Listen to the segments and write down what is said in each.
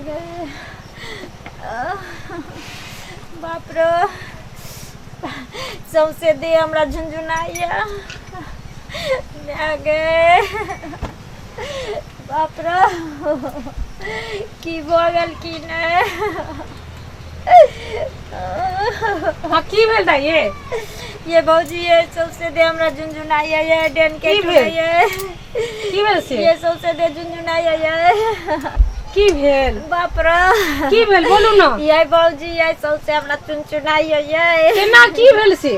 गे बाप रे सौंसे देह हमरा झुनझुनाइया माय गे बाप रे की भऽ गेल की नहि हाँ की भेल दाइ ये ये भौजी ये सौंसे देह हमरा झुनझुनाइया ये डेन के की भेल? ये की भेल से ये सौंसे देह झुनझुनाइया ये की भेल बाप रे की भेल बोलू ना ये भौजी ये सौंसे हमरा चुनचुनाइया ये केना की भेल से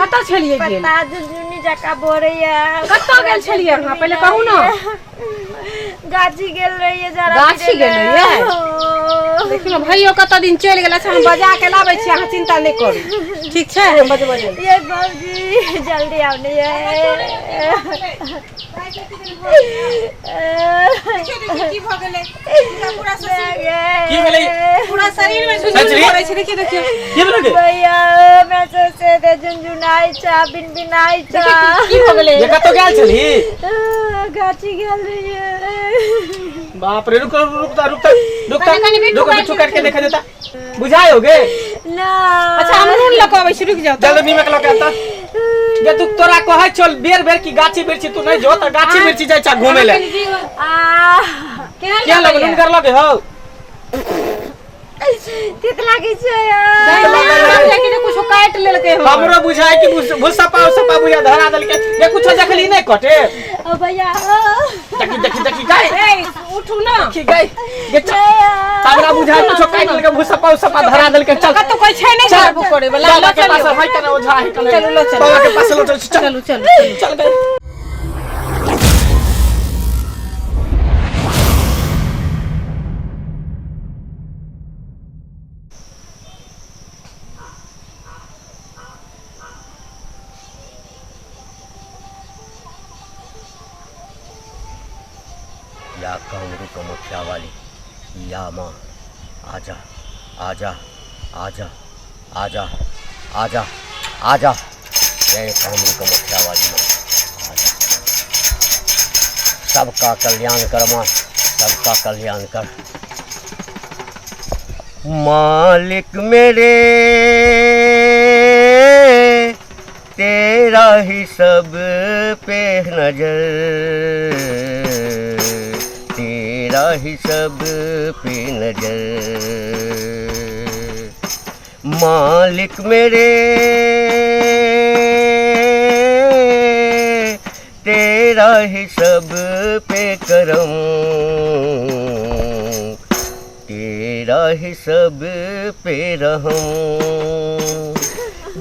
कतऽ छलियै गेल पता झुनझुनी जकाँ बोरैया कतऽ गेल छलियै अहाँ पहिले कहू ने गाछी गेल रहियै जरा गाछी गेल रहियै? देखियौ भैयो कतऽ दिन चलि गेल अच्छा हम बजा के लाबै छी अहाँ चिंता नहि करू ठीक छै हम बजबै नहि। ये भौजी जल्दी आउ ने ये की भऽ गेलै पूरा की भेलै? पूरा शरीर में झुनझुन सचरी? पड़ै छै देखियौ देखियौ की भेलै गे? भैया हमरा सबसे ते झुनझुनाइ छा बिन बिनाइ छा की भऽ गेलै ये कतौ गेल छलही गाछी गेल रहियै बाप रे रुक रुक रुक रुक रुक कनि कनि बिट्टू रुक काटि बिट्टू काटि के देखा देता बुझायो गे ना अच्छा हम नून लऽ कऽ अबै छी रुकि जाउ तऽ। जल्दी नीमक लऽ के आता जे तू तोरा कहै छल बेर बेर की गाछी बिरछी तू नहीं जो त गाछी बिरछी जाइ छा घूमे ले आ केहन क्या लगे लगैया? नून कर लगे हो तित लागै छै लेकिन कुछो काटि लेलकै हन। हमरो बुझाय कि भूसा पाव सपा बुझा धरा देलकै जे कुछो देखली नहीं कटे ओ भैया देखी देखी देखी गाय ए, उठू ना देखी गाय गे चल हमरा बुझाय कुछो काटि लेलकै भूसा पाव सपा धरा देलकै चल कतौ कोई छै नहि चल। झाड़ फूक करे वाला बाबा लऽ के पास चलियौ। है कने ओझा है कने चलू, लऽ चलू। बाबा के पास लऽ चल चल चलू चलू चलू चल गए या कामरू कमख्या वाली या माँ आजा आजा आजा आजा आजा आजा जय कामरू कमख्या वाली माँ आजा सबका कल्याण कर माँ सबका कल्याण कर मालिक मेरे तेरा ही सब पे नजर तेरा ही सब पे नजर मालिक मेरे तेरा ही सब पे करम तेरा ही सब पे रहम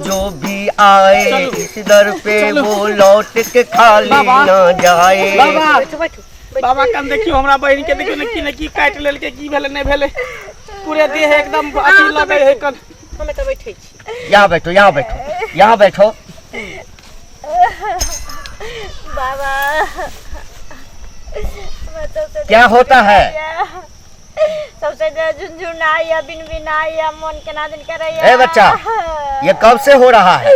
जो भी आए इस दर पे वो लौट के खाली ना जाए बाबा बैठू बैठू बाबा कन देखियो हमरा बहिन के देखियो ने की ने की काटि लेलकै की भेलै नहि भेलै पूरे देह एकदम अथी लगै है कन हम एतऽ बैठै छी यहाँ बैठो यहाँ बैठो यहाँ बैठो बाबा हमरा सबसे क्या होता है सबसे झुनझुनाइया बिनबिनाइया मन केना दिन करैया ए बच्चा ये कब से हो रहा है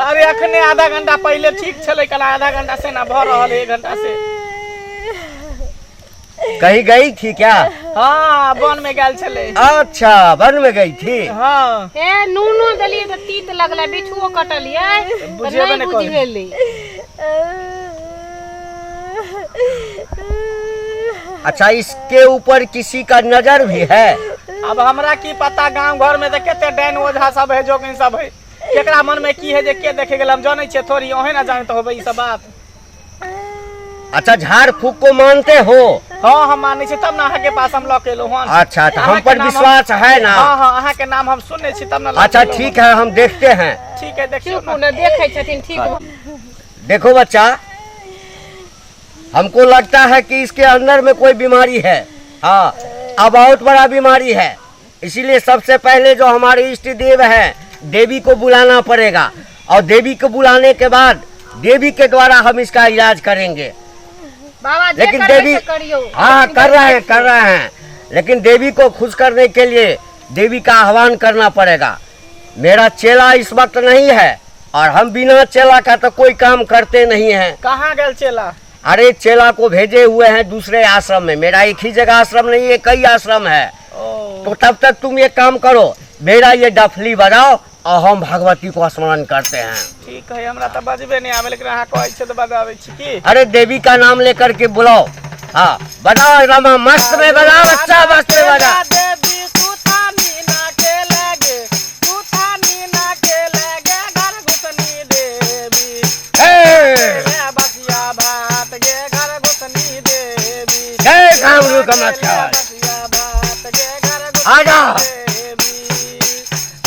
अरे अखने आधा घंटा पहिले ठीक छलै कल आधा घंटा से ना भऽ रहल है एक घंटा से कहीं गई थी क्या हाँ वन में गेल छलै अच्छा वन में गई थी हाँ ए नूनो देलियै तऽ तीत लगलै बिछुओ कटलियै तऽ बुझेबे नहि नहि करै। बुझेलै अच्छा इसके ऊपर किसी का नजर भी है अब हमरा की पता गांव घर में तऽ कते डाइन ओझा सब है जोगिन सब है केकरा मन में की है जे के देखे गेल हम जानै छियै थोड़ी अहें ना जानते होबै ई सब बात अच्छा झाड़ फूक को मानते हो हाँ हम मानै छी तब ना अहाँ के पास हम लऽ के एलहुँ हन अच्छा तो हम अहाँके पर नाम हम- विश्वास है ना हाँ हाँ अहाँ के नाम हम सुनने छी तब ना लऽ के अच्छा एलहुँ ठीक है हम देखते हैं हन। ठीक है देखियौ चुप ना ने देखै छथिन ठीक देखो बच्चा हमको लगता है कि इसके अंदर में कोई बीमारी है हाँ अब बहुत बड़ा बीमारी है इसीलिए सबसे पहले जो हमारे इष्ट देव हैं देवी को बुलाना पड़ेगा और देवी को बुलाने के बाद देवी के द्वारा हम इसका इलाज करेंगे बाबा जे लेकिन करबै देवी से करियौ हाँ कर रहे हैं कर रहे हैं लेकिन देवी को खुश करने के लिए देवी का आह्वान करना पड़ेगा मेरा चेला इस वक्त नहीं है और हम बिना चेला का तो कोई काम करते नहीं हैं कहाँ गेल चेला अरे चेला को भेजे हुए हैं दूसरे आश्रम में मेरा एक ही जगह आश्रम नहीं है कई आश्रम है तो तब तक तुम ये काम करो, मेरा ये डफली बजाओ और हम भगवती को स्मरण करते हैं। ठीक है, हमरा तऽ बजबे नहि आबे, लेकिन अहाँ कहै छियै तऽ बजाबै छी की। अरे देवी का नाम लेकर के बुलाओ। हाँ बजाओ रामा, मस्त में बजाओ बच्चा, मस्त में बजा। देवी सुथानी ना के लगे, सुथानी ना के लगे घर घुसनी देवी। ए! ले बसिया भात गे घर घुसनी देवी। जय कामरू कामाख्या। बसिया भात गे घर घुसनी आजा। देवी।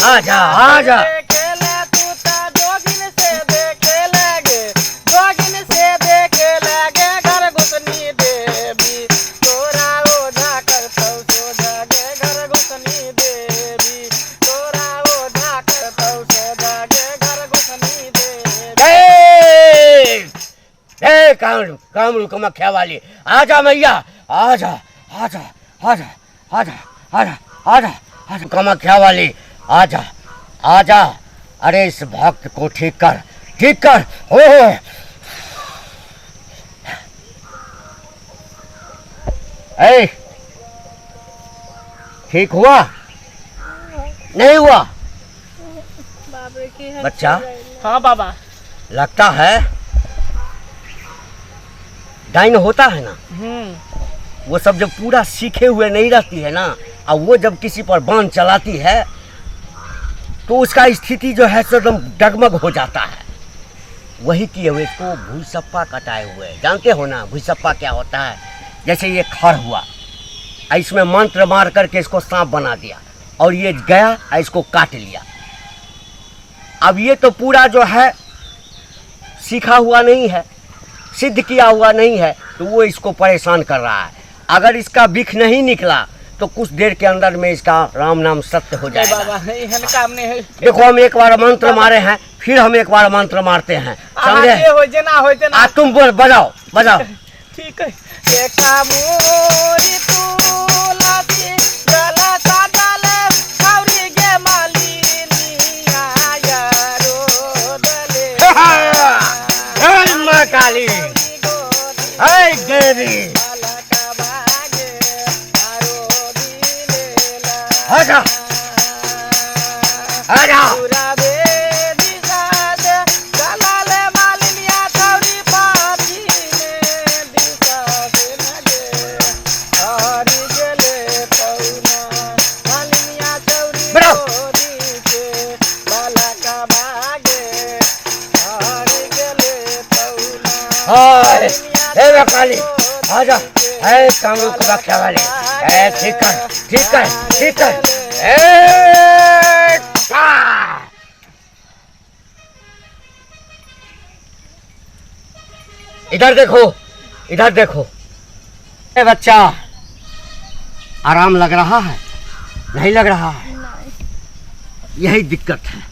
आजा आजा। देखेले तू ता जोगिन से देखे लगे, जोगिन से देखे लगे घर घुसनी देवी। तोरा ओझा करतौ सोझा गे घर घुसनी देवी। तोरा ओझा करतौ सोझा गे घर घुसनी देवी। जय जय कामरू कामरू कामाख्या वाली। आजा मैया, आजा आजा आजा आजा आजा आजा आजा कामाख्या वाली, आजा आजा। अरे इस भक्त को ठीक कर, ठीक कर। हो ए, ठीक हुआ नहीं हुआ? बाप रे, की है बच्चा? हाँ बाबा। लगता है डाइन होता है ना, वो सब जब पूरा सीखे हुए नहीं रहती है ना, और वो जब किसी पर बांध चलाती है तो उसका स्थिति जो है सो एकदम डगमग हो जाता है। वही किए हुए इसको भूसप्पा कटाए हुए हैं। जानते हो ना भूसप्पा क्या होता है? जैसे ये खर हुआ, इसमें मंत्र मार करके इसको सांप बना दिया और ये गया और इसको काट लिया। अब ये तो पूरा जो है सीखा हुआ नहीं है, सिद्ध किया हुआ नहीं है, तो वो इसको परेशान कर रहा है। अगर इसका बिख नहीं निकला तो कुछ देर के अंदर में इसका राम नाम सत्य हो जाएगा। बाबा एहन काम नहीं है। देखो हम एक बार मंत्र मारे हैं, फिर हम एक बार मंत्र मारते हैं, अहाँ समझे? जे होय जेना होय तेना। आ तुम बोल, बजाओ बजाओ। ठीक है। एकटा मोरी तुलसी गला साजल छौरी गे मालिनिया यारो दले। हे माँ काली, हे देवी, आजा आजा। हाय हे माँ काली, आजा। हे कामरू कामाख्या वाले, हे ठीक कर, ठीक कर, ठीक कर। ए का। इधर देखो, इधर देखो। ए बच्चा, आराम लग रहा है? नहीं लग रहा है? यही दिक्कत है।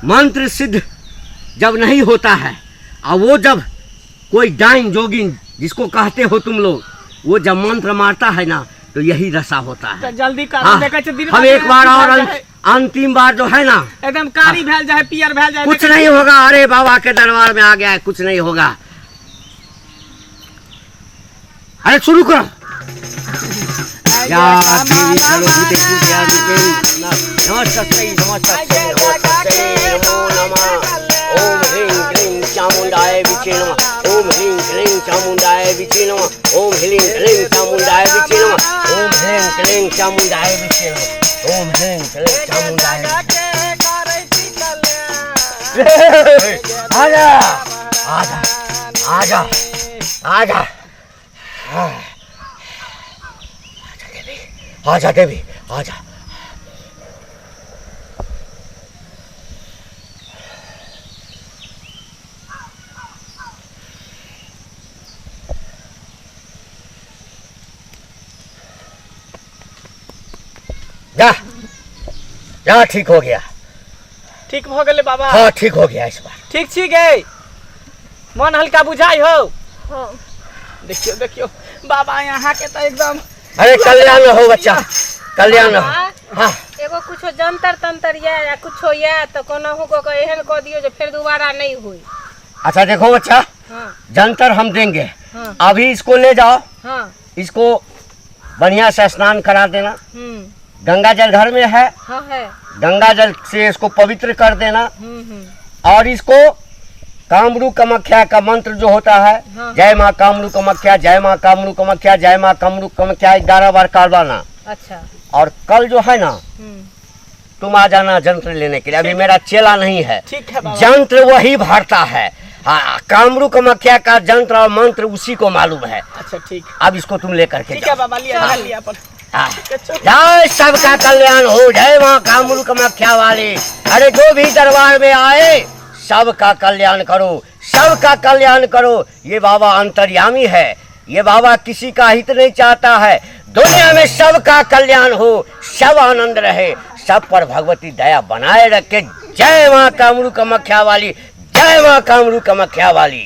मंत्र सिद्ध जब नहीं होता है, और वो जब कोई डाइन जोगिन जिसको कहते हो तुम लोग, वो जब मंत्र मारता है ना, तो यही दशा होता है। जल्दी कर, हाँ, देखै छियै दिन हम एक बार और अंतिम बार जो है ना, एकदम कारी भेल जाए, पियर भेल जाए, कुछ नहीं होगा। अरे बाबा के दरबार में आ गया है, कुछ नहीं होगा। अरे शुरू करो। या देवी सर्वभूतेषु दयारूपेण नमस्तस्यै नमस्तस्यै नमस्तस्यै नमो नमः। ओम ह्रीं क्लीं चामुण्डाय विचे नमः। ओम ह्रीं क्लीं चामुण्डाय विचे नमः। ओम ह्रीं क्लीं चामुण्डाय विचे नमः। ओम ह्रीं क्लीं चामुण्डाय विचे नमः। ओम ह्रीं क्लीं चामुण्डाय। आजा आजा आजा आजा आजा देवी, आजा। जा जा, ठीक हो गया। ठीक भ गेलै बाबा? हाँ ठीक हो गया इस बार। ठीक छी गे? मन हल्का बुझाइ हो? हाँ। देखियो देखियो बाबा, यहाँ के तो एकदम। अरे कल्याण हो बच्चा, कल्याण हो। हाँ एगो कुछो जंतर तंतर या या कुछो या तो कोनाहु कऽ के एहन कऽ दियौ जे फेर दोबारा नहीं होई। अच्छा देखो बच्चा, हाँ जंतर हम देंगे। हाँ। अभी इसको ले जाओ, हाँ इसको बढ़िया से स्नान करा देना। गंगा जल घर में है? हाँ है। गंगा जल से इसको पवित्र कर देना। और इसको कामरू कामाख्या का मंत्र जो होता है, हाँ। जय माँ कामरू कामाख्या, जय माँ कामरू कामाख्या, जय माँ कामरू कामाख्या, 11 बार करवाना। अच्छा। और कल जो है ना, तुम आ जाना यंत्र लेने के लिए। अभी मेरा चेला नहीं है। ठीक है बाबा। यंत्र वही भरता है। हाँ, कामरू कामाख्या का यंत्र और मंत्र उसी को मालूम है। अच्छा ठीक। अब इसको तुम लेकर के ठीक है जाओ। बाबा, लिया लिया अपन। हाँ। जय सबका कल्याण हो, जय माँ कामरू कामाख्या वाले। अरे जो भी दरबार में आए सबका कल्याण करो, सबका कल्याण करो। ये बाबा अंतर्यामी है, ये बाबा किसी का हित नहीं चाहता है। दुनिया में सबका कल्याण हो, सब आनंद रहे, सब पर भगवती दया बनाए रखे। जय माँ कामरू कामाख्या वाली, जय माँ कामरू कामाख्या वाली।